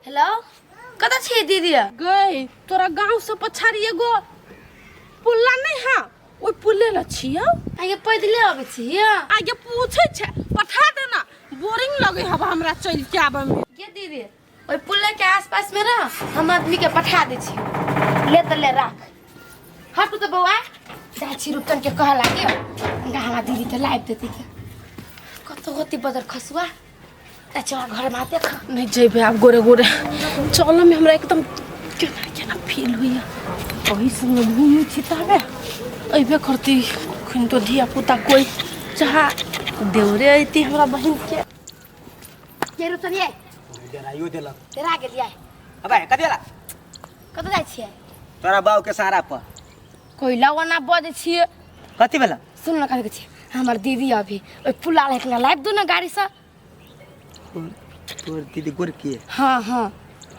Hello, कतऽ छियै दीदी? गई तोरा गांव से पछाड़ी एगो पुल्ला नहीं है, ओहि पुल्ले ल छियौ। आगे पैदले अबै छियै। आगे पूछै छै, पठा देना, बोरिंग लगे हब हमरा चल के आबे में। गे दीदी, ओहि पुल्ले के आसपास में रह, हम आदमी के पठा दै छियै। ले तऽ ले, राख। हटू तऽ बौआ, जाइ छी रुपचन के कह लागी हमरा दीदी के लाइब देती के। कतौ होती बदर खसुआ। अच्छा घर में देख। नहीं जेबे आब गोरे गोरे चल में हमरा एकदम केना केना फील होइया। ओही संग घूमै छी ताबे अइबे करती खन तो धिया पुता कोई चाहा देवरे अइती हमरा बहिन के। के रुपचन ये डराइयो देलक। डरा गेलियै। अबे कथी ला? कतऽ जाइ छियै? तोरा बाऊ के सारा पर। कोइला ओना बजै छियै। कथी भेला? सुन न, कथी छियै हमर दीदी अभी ओहि पुला लग लाइब दू ने गाड़ी से। तोर दीदी गोर की? हाँ हाँ।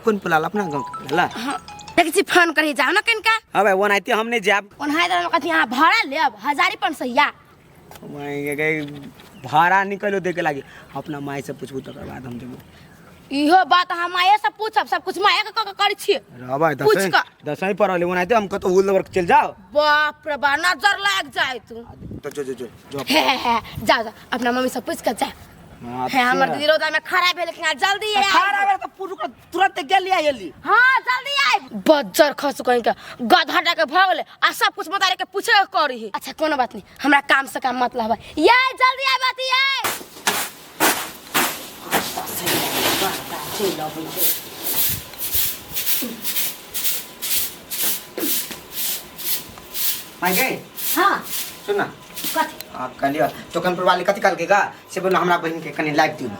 कोन पुला? अपना गांव के पुला? हाँ, देखै छी फोन करी, जाओ ना कनिका। हाँ भाई, ओनाहिते हम नहीं जाब। ओनाहिते हम कथी अहाँ भाड़ा लेब हजारी पाँच सैया? वहीं गए भाड़ा निकलो देके लागी। अपना माई से पूछबू तकर बाद हम जेबो। इहो बात अहाँ माये से पूछब, सब कुछ माये के कऽ के करै छियै। रहबै पूछ दसैँ कऽ। दसैँ पर रहलै, ओनाहिते हम कतौ हुल दबर चलि जाओ। बाप रे बा, नजर लाग जाए तू। तो जो जो जो जो। हे हे हे, जाओ जाओ, अपना मम्मी से पूछ के जा। हाँ, हे हमर दीदी रौदा में खड़ा भेल कि जल्दी आइ। खड़ा भेल तऽ पूछ कऽ तुरंत गेली आयली। हाँ जल्दी आइ। बज्जर खसु कहीं के गधा के भऽ गेलै आ सब कुछ मतारे के पूछे के करी। अच्छा कोनो बात नहीं, हमरा काम से काम मतलब है। ये जल्दी आइ बाती ये। माय गई। हाँ। सुन ना। कथी? आ कहलियो टोकन पर वाली कथी कहलकै गा से बोल, हमरा बहिन के कनी लाइव दियौ ना।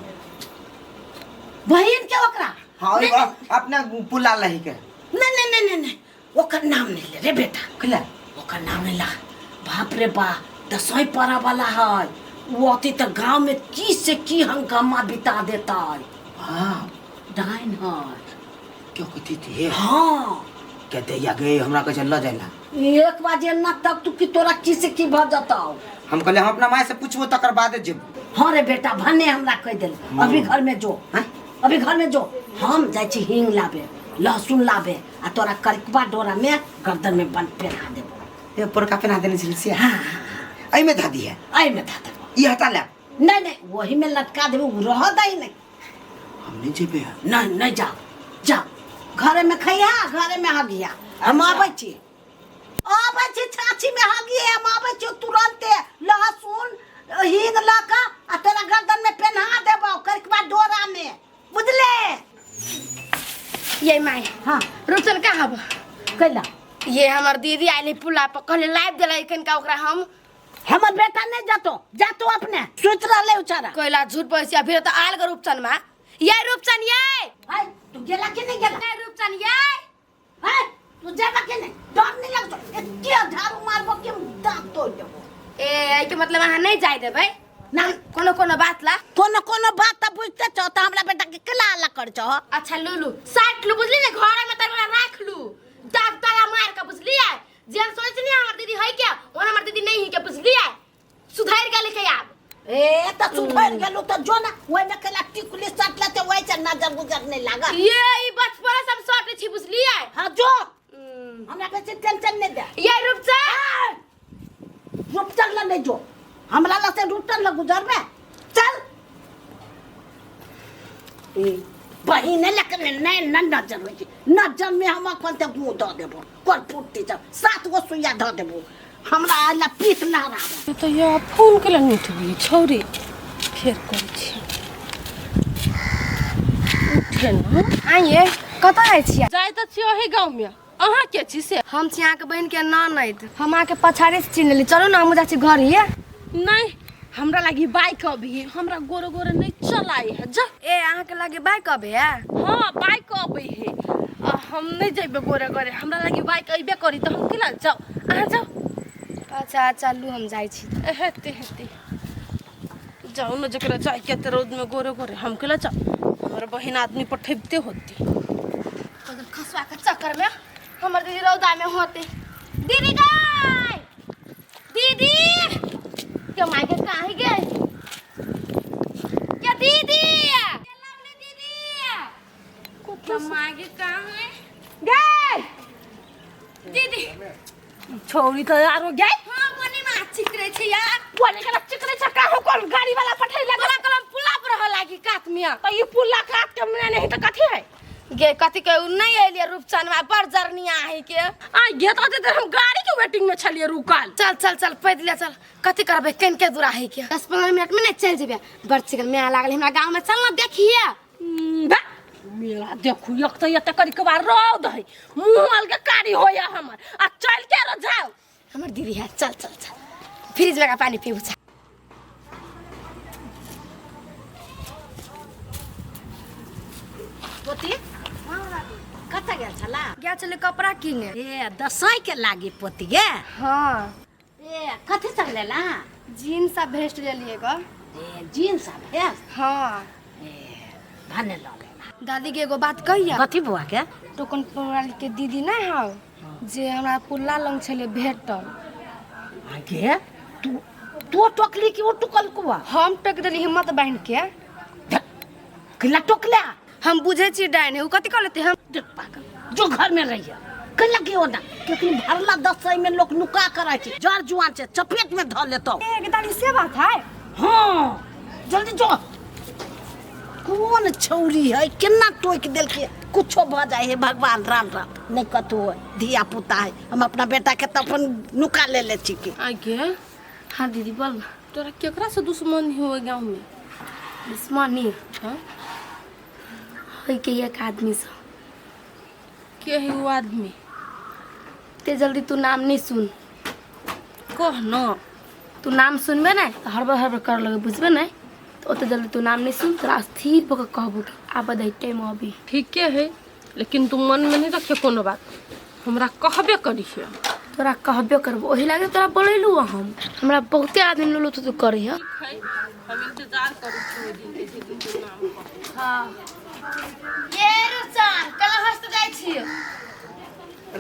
बहिन के ओकरा? हाँ, ओहि अपना पुला लही के। नहीं नहीं नहीं नहीं नहीं, ओकर नाम नहीं ले रे बेटा। कला? ओकर नाम नहीं ला। बाप रे बा, दसई पड़ा वाला है वो, अति तो गांव में की से की हंगामा बिता देता है। हाँ। डाइन है। क्यों कथी थी? हाँ। क्या दैया गए हमरा कहे ल जाइला। एक बाजे न तक तू की तोरा की से की भ जतौ। हम कहले हम अपना माय से पूछबो तकर बाद जेबो। हाँ रे बेटा, भने हमरा कह देल। अभी घर में जो। हैं? अभी घर में जो, हम जाइ छी हींग लाबे, लहसुन लाबे आ तोरा करकबा डोरा में गर्दन में बन पहना देबो। ए पोरका पहना देने छली से? हाँ। एहि में धा दिहे? एहि में धा देबो। ई हटा ले। नहीं नहीं, वही में लटका देबो, उ रह दही नहीं। हम नहीं जेबे। नहीं नहीं, जा जा, घरे में खैहा, घरे में हगिया। हम आबै छी, आबै छी, छाछी में हगिए। हम आबै छी तुरंते, लहसुन हींग लऽ कऽ आ तोरा गर्दन में पेन्हा देबौ करकबा डोरा में, बुझले? ये my. हाँ। रुचन कहाँ हब? कैला? ये हमर दीदी आइली पुला पर, कहले लाइव देलै कनिका ओकरा हम। हमर बेटा नहीं जातो, जातो अपने सोच रहले उचारा। कोइला झूठ पैसा फिर तो आल के रूपचन मा। ये रूपचन ये। हाय, तू गेला कि नहीं गेला? ये रूपचन ये। हाय, तू जेबा कि नहीं? डर नहीं लगतो? एके झाड़ू मारबो कि दांत तोड़ देबो। ए एहि के मतलब अहाँ नहीं जाय देबै? ना। कोनो कोनो बात ला। कोनो कोनो बात त बुझते छौ त हमरा बेटा के केला हल्ला कर छौ? अच्छा लूलू साट लू, बुझली ने? घर में तरवा राख लू, दाग ताला मार के, बुझलिए? जे हम सोचनी हमर दीदी है क्या, वो हमर दीदी नहीं है क्या, बुझलिए? सुधर गेल के आब। ए त सुधर गेलु त जो ना, ओइ में केला टिकुली सटले त ओइ से नजर गुजर नहीं लागल। ये ई बचपन से हम सटे छी, बुझलिए? हां जो, हमरा बेसी टेंशन नहीं दे। ये रूपचन, रूपचन ला नहीं जो, हमरा ला से रूपचन ला गुजरबे। चल बहिने लके नहीं न नजर होइ छै, नजर में हम अपन ते मुँह दऽ देबो, कर फुट्टी सब 7 गो सुइया धऽ देबो, हमरा आइला पीठ लहराबे। तो ये फोन के नहीं उठबी छौरी, फेर करै छी उठे ना। आइए कतऽ जाइ छियै? जाइ तऽ छी ओही गाँव में। अहाँ के छी से? हम छी अहाँके बहिन के ननैद, हम अहाँके पछाड़े से चिन्ह लेली। चलू ना, हमहूँ जाइ छी घर हिये। नहीं, हमरा लागी बाइक अभी, हमरा गोरे गोरे नहीं चलाई है, जा। ए अहाँके लागे बाइक अबे है? हाँ बाइक अबे है, आ हम नहीं जेबे गोरे गोरे, हमरा लागी बाइक अबे करी तो हम केला जाओ, अहाँ जाओ। अच्छा अच्छा लू, हम जाइ छी। हेते हेते जाओ न, जकरा जाय के ते रौद में गोरे गोरे, हम केला जाओ, हमर बहिन आदमी पठेबते होती। खसुआ के चक्कर में हमर दीदी रौदा में होते। दीदी गए, दीदी के माय के काहे गए? क्या दीदी, क्या लवली दीदी? मागे कहाँ है गए दीदी छौरी तऽ आरो गए हाँ मने में चिकरे छै यार बोले के चिकरे छै काहो कोन गाड़ी वाला पठै लगा कलम कलम पुला पर रह लागी कात में तऽ ई पुल्ला काट के मने नहीं तऽ कथी है गे कथी के उ नहीं एलिए रूपचनवा बड़ जरनिया है के आ गे तऽ हम गाड़ी के वेटिंग में छलिए रुकल चल चल चल पैदले चल कथी करबै केन के दूरा है के 10-15 मिनट में नहीं चल जेबे बड़ चिकन मेला लागल हमरा गांव में चल ना देखिए बा मेला देखू एक तऽ एते करी के बार रौद है मुंह अलगे कारी होया हमर आ चल के रो जाओ हमर दीदी है चल चल चल फ्रिज में का पानी पीबू चल पोती कतऽ गेल छला गया चले कपड़ा किने ए दसैँ के लागी पोती गे हाँ ए कथी सब लेला जीन्स आ भेस्ट लेलिए ग ए जीन्स आ भेस्ट हाँ ए भने लऽ लेला दादी के एगो बात कहिया कथी बौआ के टोकन प्रणाली के दीदी नहीं हौ जे हमरा पुल्ला लंग छले भेटल गे तू तू टोकली कि ओ टोकल कुआ हम टोक देली हिम्मत बांध के किला टोकला हम बुझे छी डाइन है उ कथी कह लेते हम देख पागल जो घर में रहिए कैला के ओना केकरी भरला दसई में लोग नुका करै छै जर जुआन छै चपेट में धऽ लेतौ ए दादी से बात है हाँ जल्दी जो कोन छौरी है केना टोकि देलकै कुछो भऽ जाइ है भगवान राम राम नहि कतहु है धिया पुता है हम अपना बेटा के तऽ अपन नुका लेले छी की आगे हाँ दीदी बोल ना तोरा केकरा से दुश्मनी हो गाँव में दुश्मनी हाँ है के एक आदमी से के है वो आदमी ते जल्दी तू नाम नहीं सुन कह न तू नाम सुनबे ना तो हड़बड़ हड़बड़ कर लगे बुझबे नहीं तो ओते जल्दी तू नाम नहीं सुन तोरा स्थिर भऽ के कहबो कि आब दही टाइम अभी ठीके है लेकिन तू मन में नहीं रखे कोनो बात हमरा कहबे करी है तोरा कहबे करबो ओही लागे तोरा बोलेलू हम हमरा बहुते आदमी लुलु तू तू करी है हम इंतजार करू छी ओहि दिन के जे दिन तू नाम कहबी। हाँ ये रुचान कल हंस जाइ छी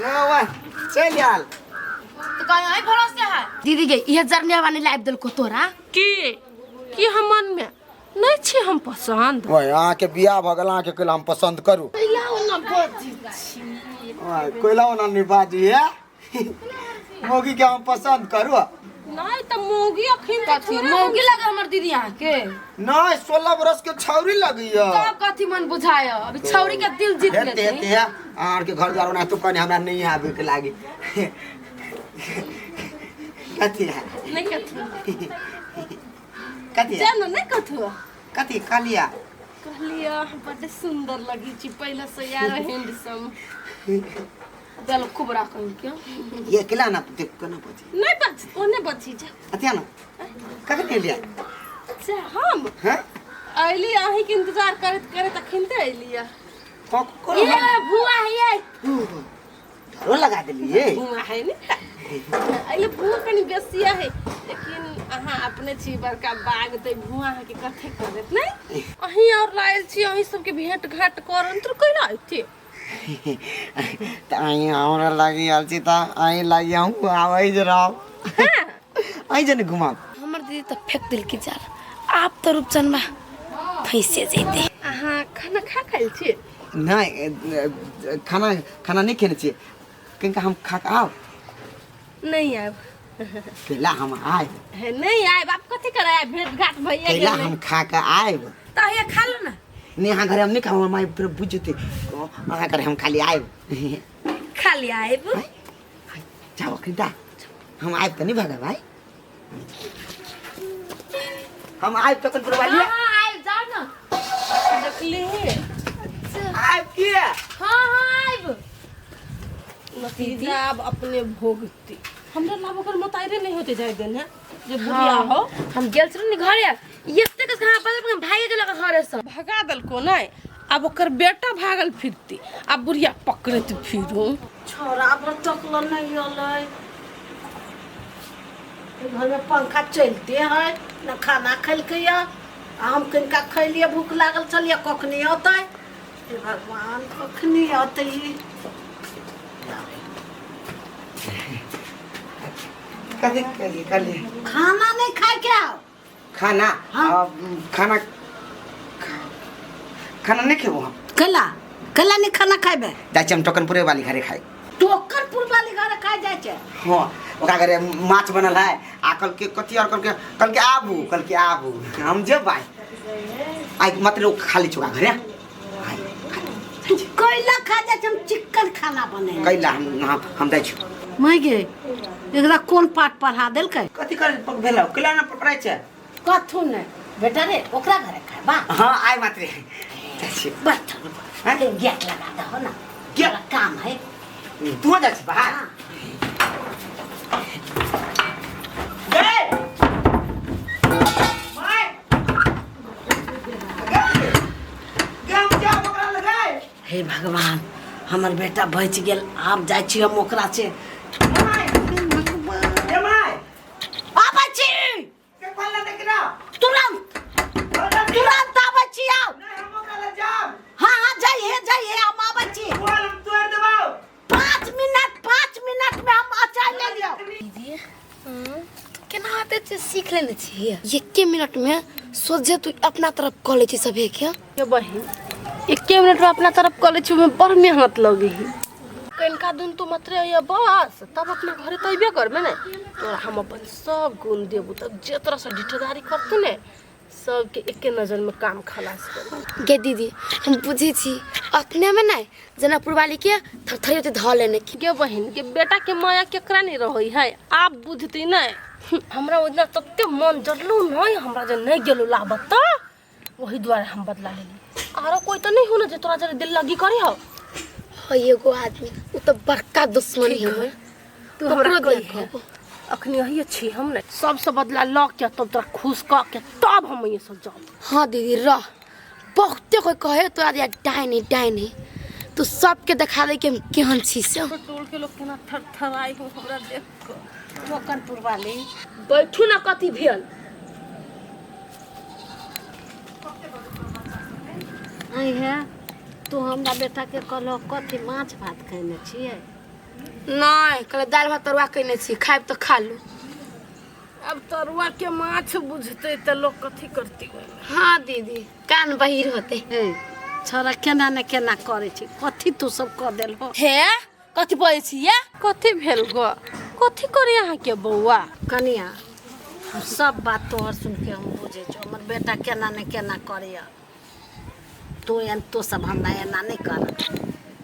रे वाह चलि आयल तो कहीं आई भरोसे है दीदी गे इहे जरनिया वाली लाइव देलको तोरा की की हम मन में नहीं छी हम पसंद ओए अहाँके बियाह भऽ गेल अहाँके कोइला हम पसंद करू ओए कोइला ओना नहि बाजी है मौगी के हम पसंद करू नहीं तो मौगी अखिन तो कथी मौगी लगे हमर दीदी अहाँ के नहीं 16 बरस के छौरी लगैया तब कथी मन बुझाय अभी छौरी के दिल जीत हेते लेते हेते है अहाँ के घर द्वार ओना तो कनी हमरा नहीं आबे के लागी कथी है नहीं कथी कथी है जानो नहीं कथू कथी कहलिया कहलिया बड्ड सुंदर लगी छी पहले से यार हैंडसम दिल खूब राखल के ये केला ना देख केना बची नहीं बच ओने बची जा अथिया ना कखन एलिया से हम हैं अइली अहीं के इंतजार करैत करैत अखन ते अइली को ये भुआ है ये ढरो लगा देलिए भुआ है ने अइले भुआ कनी बेसी है लेकिन अहाँ अपने छी बड़का बाग ते भुआ अहाँ के कथे करत नहीं अहीं और लायल छी अहीं सबके भेंट घाट करन तो कैला अइते तऽ अहीं हमरा लागी आयल छी तऽ अहीं लागी अहूँ आबै जे रहब अहीं जे ने घुमाब हमर दीदी तऽ फेंक देलकै जाल आब तऽ रूपचनमा फैसे जैते अहाँ खाना खा खाइल छी नहि खाना खाना नहि खेने छियै कनिका हम खा कऽ आउ नहीं आयब कैला हम आयब हे नहीं आयब आप कथी करे आयब भेंट घाट भइए कैला गेलै हम खा कऽ आयब तऽ हे खा लो ना नहि अहाँ घरे हम नहि खाब हमर माय फेर बुझि जेतै अहाँ घरे हम खाली आयब खा लिया आयब जाओ अखन हम आयब तऽ नहि भगब भाइ हम आयब तखन पुरवालिया हाँ आयब जाओ ना देखली आयब किया हाँ हाँ आयब नतीजा अब अपने भोगती हमरा लाभ ओकर मोतायरे नहीं होते जाय देने जे बुढ़िया हो हम गेल छलहुँ ने घरे एते के कहाँ बदल भागे गेलक घरे से भगा देलको नहीं अब ओकर बेटा भागल फिरती अब बुढ़िया पकड़त फिरू छोरा बटकल नहीं अलै घर में पंखा चलते है न खाना खेलकै आ हम कनिका खैलिए भूख लागल छलिए कखनी अतै हे भगवान कखनी अतै कथी कहलिए कहलिए खाना नहीं खाए के आओ खाना हाँ। खाना खाना नहीं खेबो हम कैला कैला नहि खाना खैबै? जाइ छी हम टोकनपुरे वाली घरे खाइ। टोकनपुर वाली घरे खाइ जाइ छै? हाँ, ओकरा घरे माछ बनल है आ कल के कथी और कल के आबू, कल के आबू, हम जेबै आइ। मतलब खाली छै ओकरा घरे आइ। तू कैला खा जाइ छै? हम चिकन खाना बनेने। कैला हम जाइ छी। माय गे, एकरा कोन पाठ पढ़ा देलकै? कथी कर भेल? कैला ना पढ़ाइ छै? कथू नहि बेटा रे, ओकरा घरे खाबा। हाँ, आइ मात्रे जाइ छी। बैठ। हैं? गेट लगा दहो ना। गेट? बड़ा काम है। तू जाइ छी बाहर? हाँ। गए my गए गए, हम जाब ओकरा लगाए। हे भगवान, हमर बेटा बचि गेल। आब जाइ छी हम ओकरा से। My, A my. आबै छी। के पल्ला देखना। तुरंत तुरंत आबै छी, आउ। नहीं, हम ओकरा लग जाब। हाँ हाँ, जाइए जाइए, हम आबै छी। बोल, हम तोड़ देबाउ। 5 मिनट, 5 मिनट में हम अचार ले लियौ। दीदी, तू केना एते चीज सीख लेने छी? एके मिनट में सोझे तू अपना तरफ कऽ लै छी सभे के। ये बहिन, एके मिनट में अपना तरफ कऽ लै छी, ओहिमे बड़ मेहनत लगे है। कनिका दिन तू मात्रे अइहे बस, तब अपना घरे तऽ अइबे करबे ने, तोरा हम अपन सब गुण देबू। तब जे तरह से ढिठेदारी करतू ने, सबके एके नजर में काम खलास कर। गे दीदी, हम बुझै छी, अपने में नहीं जेना पुरवाली के थरथरी होते धऽ लेने की। गे बहिन, गे बेटा के माया केकरा नहीं रहै है, आब बुझती नहीं। हमरा ओहिना तते मन जरलो नहीं हमरा जे नहीं गेलो लाबत, तऽ वही दुआरे हम बदला लेली। आरो कोई तो नहीं हो ना जे तोरा जरे दिल लगी करी हो? हाँ, एगो आदमी, उ तऽ बड़का दुश्मन है हमर। तू हमरा ककरो कही देखब। अखनी यही छी हम ने सबसे बदला ल के तब तोरा खुश क के तब हम ये सब जाब। हाँ दीदी, रह। बहुते कोई कहे तोरा दिया डाइन है, डाइन है। तू सबके देखा दे कि हम केहन छी से। टोल के लोग केना थरथराई हो हमरा देख के। टोकनपुर वाली। बैठू ना, कथी भेल? आई है, तू हमरा बेटा के कहलो कथी माछ भात खेने छियै? नहीं, कहले दालि भात तरुआ कयने छी, खायब तऽ खा लू। अब तरुआ के माछ बुझते तऽ लोग कथी करती ओहिमे? हाँ दीदी, कान बहिर होते। हे छोरा, केना ने केना करै छै, कथी तू सब कऽ देलहो? हे, कथी बजै छी ये? कथी भेल गो? कथी करे अहाँके बौआ? कनिया, हम सब बात तोहर सुन के हम बुझै छौ, हमर बेटा केना ने केना करैया। तू एन तो सब हमरा एना नहि कर।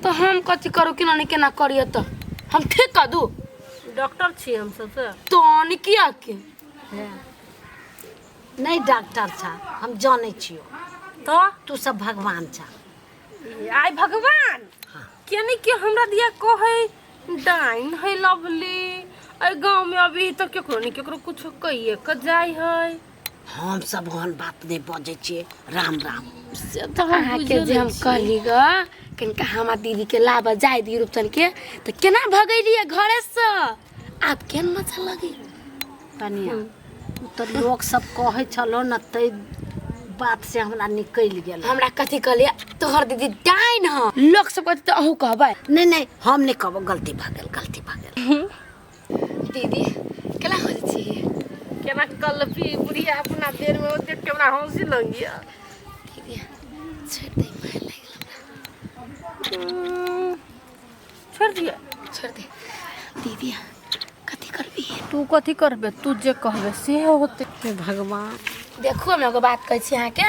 तऽ हम कथी करू? केना ने केना करिए तऽ हम ठीक कऽ दू? डॉक्टर छी हम सबसे? तो किया के। हे नहि, डॉक्टर छा, हम जानै छियौ। तऽ तू सब भगवान छा। आइ भगवान के नहीं के हमरा दिया कहे डाइन है लवली। एहि गाँव में अभी तक केकरो नहीं केकरो कुछ कहिए के जाय है। हम सब ओहन बात नहि बजै छियै, राम राम। से तऽ हम अहाँके जे हम कहली ग, कनिका हमरा दीदी के लाबऽ जाय दी रूपचन के, तऽ केना भगेलियै घरे से? आब केहन मजा लगे? कनिया, उ तऽ लोक सब कहै छलो ने, तै बात से हमरा निकलि गेल। हमरा कथी कहलियै? तोहर दीदी डाइन ह। लोक सब कहतै तऽ अहूँ कहबै? नहि नहि, हम नहि कहबो। गलती भऽ गेल, गलती भऽ गेल। दीदी, केना हो छी? केना कलपी बुढ़िया अपना देर में ओते के हमरा हंसी लगिया। दीदी, छोड़ि दे, माय लागि गेल हमरा। छोड़ दिया? छोड़ दे दीदी, कथी करबी? तू कथी करबे? तू जे कहबे से होते। हे भगवान। देखू, हम एगो बात कहै छी अहाँके,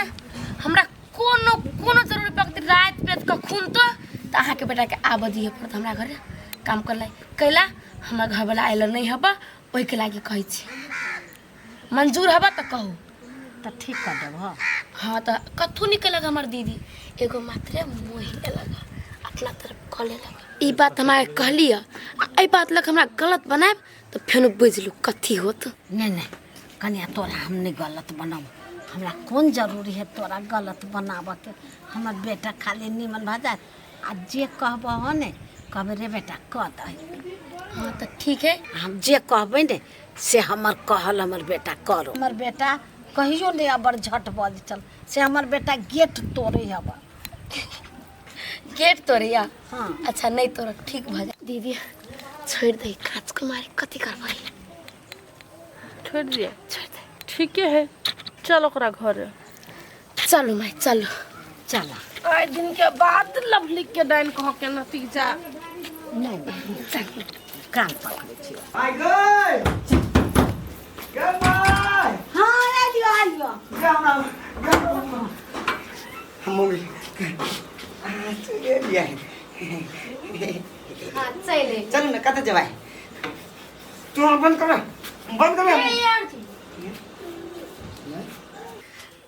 हमरा कोनो कोनो जरूरी पड़तै राति बेत कखन तो तऽ अहाँके बेटाके आबऽ दिअ पड़त हमरा घरे काम कर लागि। कैला हमर घरवला आयल नहि हबऽ, ओहिके लागि कहै छी। मंजूर हबऽ तऽ कहू। तऽ ठीक कऽ देबह? हाँ, तऽ कथू नहीं केलक हमर दीदी, एगो मात्रे मोहि लेलक, अपना तरफ कऽ लेलक। ई बात हमरा कहली आ एहि बात लग हमरा गलत बनायब तऽ फेर बुझि लू कथी होत। नहि नहि कनिया, तोरा हम नहि गलत बनाब। हमरा कोन जरूरी है तोरा गलत बनाबऽके? हमर बेटा खाली नीमन भऽ जाए आ जे कहबह ने, कहबै रे बेटा कऽ दही। हाँ, तऽ ठीक है। हम जे कहबै ने से हमर कहल हमर बेटा करो। हमर बेटा कहियो नहि अबर झट बज चल से हमर बेटा गेट तोड़े हब। गेट तोड़ैया? हाँ। अच्छा, नहीं तोड़, ठीक भऽ जाए। दीदी, छोड़ि दही, काँच कुमारी, कथी करबै? छोड़ दिया? छोड़ि दे। ठीके है, चल ओकरा घरे। चलू माय, चलू। चल। कई दिन के बाद लवली के डाइन कह के नतीजा। नहीं नहीं, कान पकड़े छी। आइ गई गे माय। हाँ, आलियो आलियो। गे हमरा गे हम मम्मी चल लिया। हाँ चले। चलू ने, कतऽ जेबै तू? बंद कर, बंद कर। यार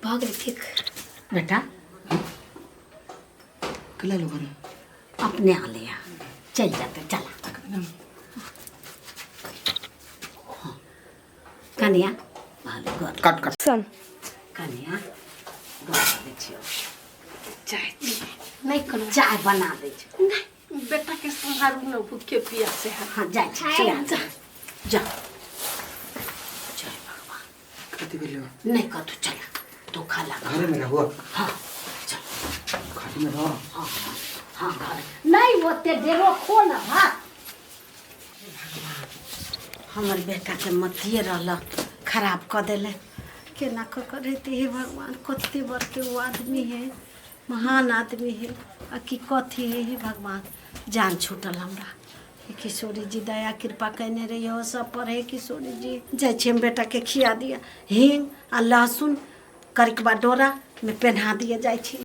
भऽ गेलै ठीक। बेटा। कला लोग अपने आ लिया, चल जाते, चला। हाँ। कनिया भाले गोर। कट कट। सन। कनिया, गोर दै छियौ। चाय छी। नहि कोनो। चाय बना दै छियौ। नहीं, बेटा के संहारू न, भूखे पियासे है। हाँ, जाइ छी, चला जा जा। जय भगवान। कथी भेलो? नहीं कतू, चला तू खा लगा। घरे में रहो। हाँ, चल। घरे में रहो। हाँ हाँ, घर नहीं ओते डेरो खो न। भात हमर बेटा के मतिए रहल, खराब कऽ देले। केना कऽ कऽ रहते हे भगवान? कते बड़के वो आदमी है, महान आदमी है, आ कि कथी है? हे भगवान, जान छूटल हमरा। हे किशोरी जी, दया कृपा कयने रहियो सब पर। हे किशोरी जी, जाइ छी हम, बेटाके खिया दिअ। हींग आ लहसुन करिकबा डोरा में पेन्हा दिए जाइ छी।